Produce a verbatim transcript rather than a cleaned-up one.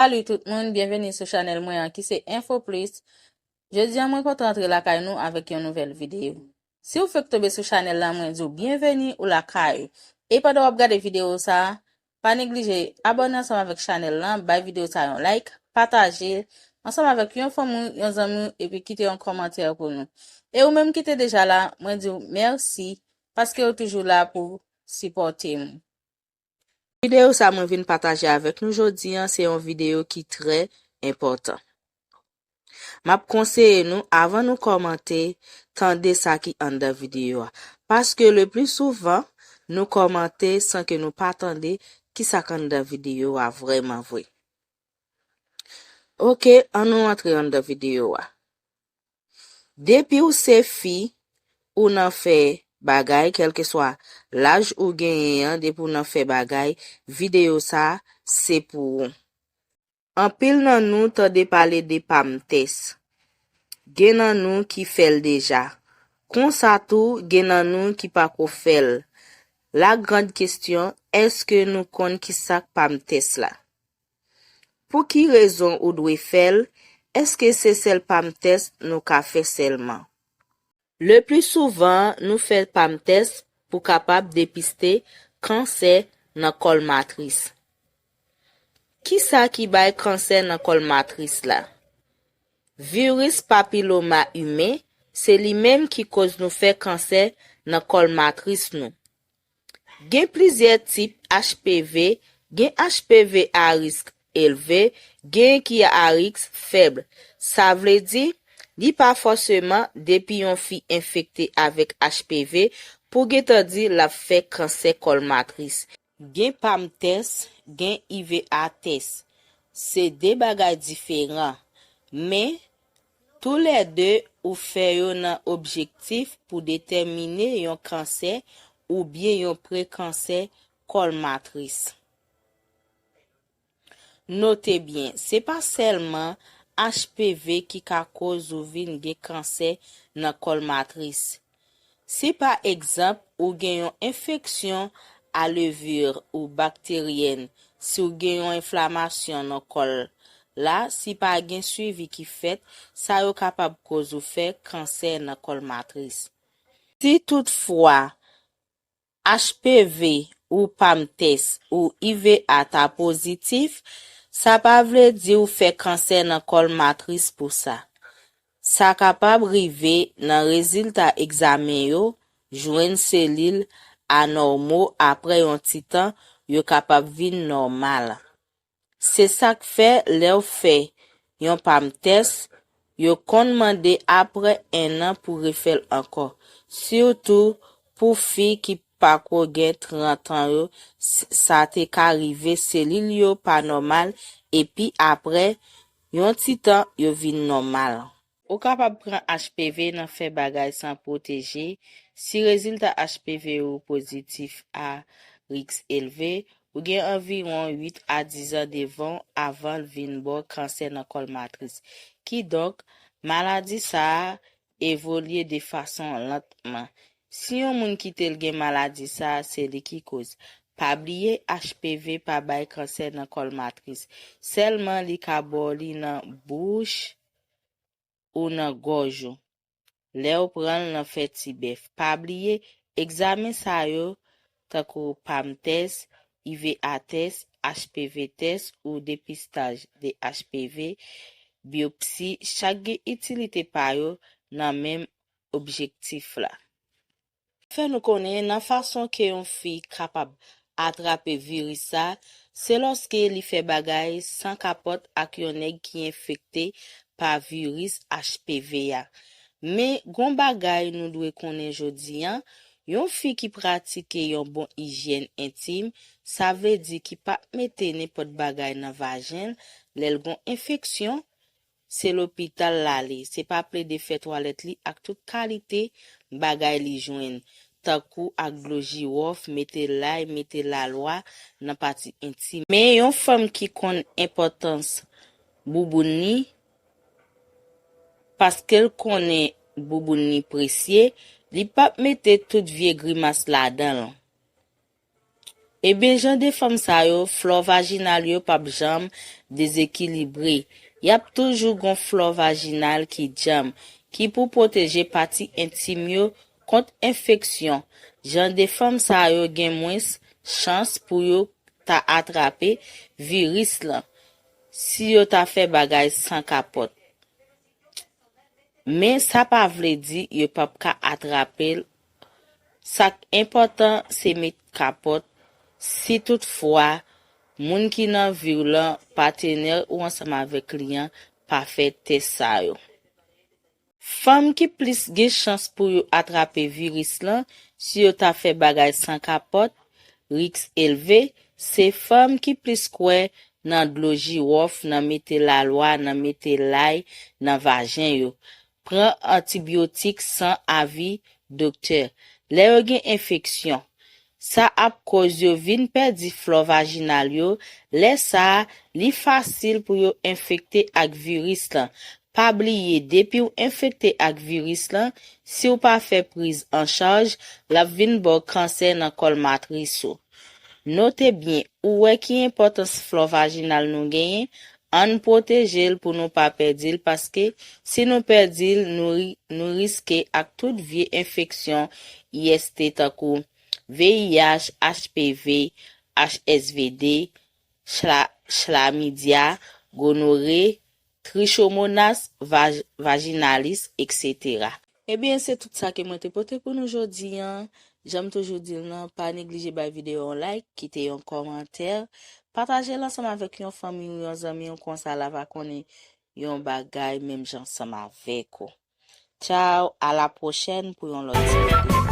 Salut tout moun, byenveni sou chanèl mwen an ki se Info Plus. Jodi a mwen kontan antre lakay nou avèk yon nouvèl videyo. Si w fèk tonbe sou chanèl la, mwen di w byenveni ou lakay ou. E pandan w ap gade videyo sa a, pa neglije abòne ansanm avèk chanèl lan, bay videyo sa a yon like, pataje l ansanm avèk yon fanmi w, yon zanmi w, epi kite yon kòmantè pou nou. E ou menm ki te deja la, mwen di w mèsi paske w toujou la pou sipòte m. Videyo sa mwen vin pataje avèk nou jodi a, se yon videyo ki trè enpòtan. M ap konseye nou, avan nou kòmante, tande sa ki anndan videyo a. Paske le pli souvan, nou kòmante san ke nou pa tande ki sa k anndan videyo a vrèman vre. Oke, ann nou antre anndan videyo a. Depi w se fi, ou nan fè bagay, kèlkeswa laj ou genyen an, depi w nan fè bagay, videyo sa a se pou ou. Anpil nan nou tande pale de pam tès. Gen nan nou ki fè l deja. Konsa tou, gen nan nou ki pako fè l. La grande question, èske nou konn ki sa k pam tès la? Pou ki rezon ou dwe fè l? Èske se sèl pam tès nou ka fè sèlman? Le pli souvan, nou fè pam tès pou kapab depiste kansè nan kòl matris. Ki sa ki bay kansè nan kòl matris la? Viris papiloma imen, se li menm ki koz nou fè kansè nan kòl matris nou. Gen plizyè tip H P V, gen H P V a risk elve, gen ki a risk fèb. Sa vle di, li pa fòseman depi yon fi enfekte avèk H P V pou gentan di l ap fè kansè kòl matris. Gen pam tès, gen I V A tès. Se de bagay diferan, men toulède ou fè yo nan objektif pou detèmine yon kansè oubyen yon prekansè kòl matris. Note byen, se pa sèlman H P V ki ka koz ou vin gen kansè nan kòl matris. Si pa egzanp ou gen yon enfeksyon a levir ou bakteryèn, si w gen yon enflamasyon nan kòl la, si pa gen swivi ki fèt, sa yo kapab koz ou fè kansè nan kòl matris. Si toutfwa H P V ou pam tès ou I V A ta pozitif, sa pa vle di w fè kansè nan kòl matris pou sa. Sa kapab rive nan rezilta egzamen yo, jwenn selil anòmo apre yon ti tan, yo kapab vin nòmal. Se sa k fè lè w fè yon pam tès, yo konn mande apre enn an pou refè l ankò. Sitou pou fi ki pako gen trant an yo, s- sa te ka rive selil yo pa nòmal epi apre yon ti tan yo vin nòmal. Ou kapab pran H P V nan fè bagay san pwoteje. Si rezilta H P V ou pozitif a riks elve, ou gen anviwon uit a diz an devan w avan l vin ba w kansè nan kòl matris. Kidonk, maladi sa a evolye de fason lantman. Si yon moun kite l gen maladi sa a, se li ki koz. Pa bliye, H P V pa bay kansè nan kòl matris. Sèlman li ka ba w li nan bouch ou nan gòj ou. Lè w pran l nan fè ti bèf. Pa bliye, egzamen sa yo, tankou pam tès, I V A tès, H P V tès ou depistaj de H P V, byopsi, chak gen itilite pa yo nan menm objektif la. Fè nou konnen nan fason ke yon fi kapab atrape viris sa, se lòske li fè bagay san kapòt ak yon nèg ki enfekte pa viris H P V a. Men, gon bagay nou dwe konnen jodi a, yon fi ki pratike yon bon ijyèn entim, sa vle di ki p ap mete nenpòt bagay nan vajen l lè l gon enfeksyon, se lopital l ale, se pa plede fè twalèt li ak tout kalite bagay li jwenn, tankou ak dlo jiwòf, mete lay, mete lalwa nan pati entim. Men yon fanm ki konn enpòtans bouboun li, paske l konnen bouboun li presye, li p ap mete tout vye grimas ladan l. Ebyen, jan de fòm sa yo, flò vajinal yo p ap janm dezekilibre. Y ap toujou gon flò vajinal ki djanm, ki pou pwoteje pati entim yo kont enfeksyon. Jan de fòm sa yo gen mwens chans pou yo ta atrape viris lan si yo ta fè bagay san kapòt. Men sa pa vle di yo p ap ka atrape l. Sa k enpòtan se met kapòt si toutfwa moun ki nan vi w lan, patenè ou ansanm avèk li an, pa fè tès sa yo. Fanm ki plis gen chans pou yo atrape viris lan si yo ta fè bagay san kapòt, riks elve, se fanm ki plis kwè nan dlo jiwòf, nan mete lalwa, nan mete lay nan vajen yo, pran antibyotik san avi doktè. Lè yo gen enfeksyon, sa ap koz yo vin pèdi flò vajinal yo. Lè sa a, li fasil pou yo enfekte ak viris lan. Pa bliye, depi w enfekte ak viris lan, si w pa fè priz an chaj, l ap vin ba w kansè nan kòl matris ou. Note byen, ou wè ki enpòtans flò vajinal nou genyen? Ann pwoteje l pou nou pa pèdi l, paske si nou pèdi l, nou, ri- nou riske ak tout vye enfeksyon I S T tankou V I H, H P V, H S V D, chla- chlamidya, gonore, trichomonas vaj- vaginalis, et cetera. Ebyen, se tout sa ke mwen te pote pou nou jodi an. Jan m toujou di l nan, pa neglije bay videyo yon like, kite yon kòmantè, pataje l ansanm avèk yon fanmi ou yon zanmi w, konsa l ava konnen yon bagay menm jan ansanm avèk ou. Tchao, a la pwochèn pou yon lòt ti videyo.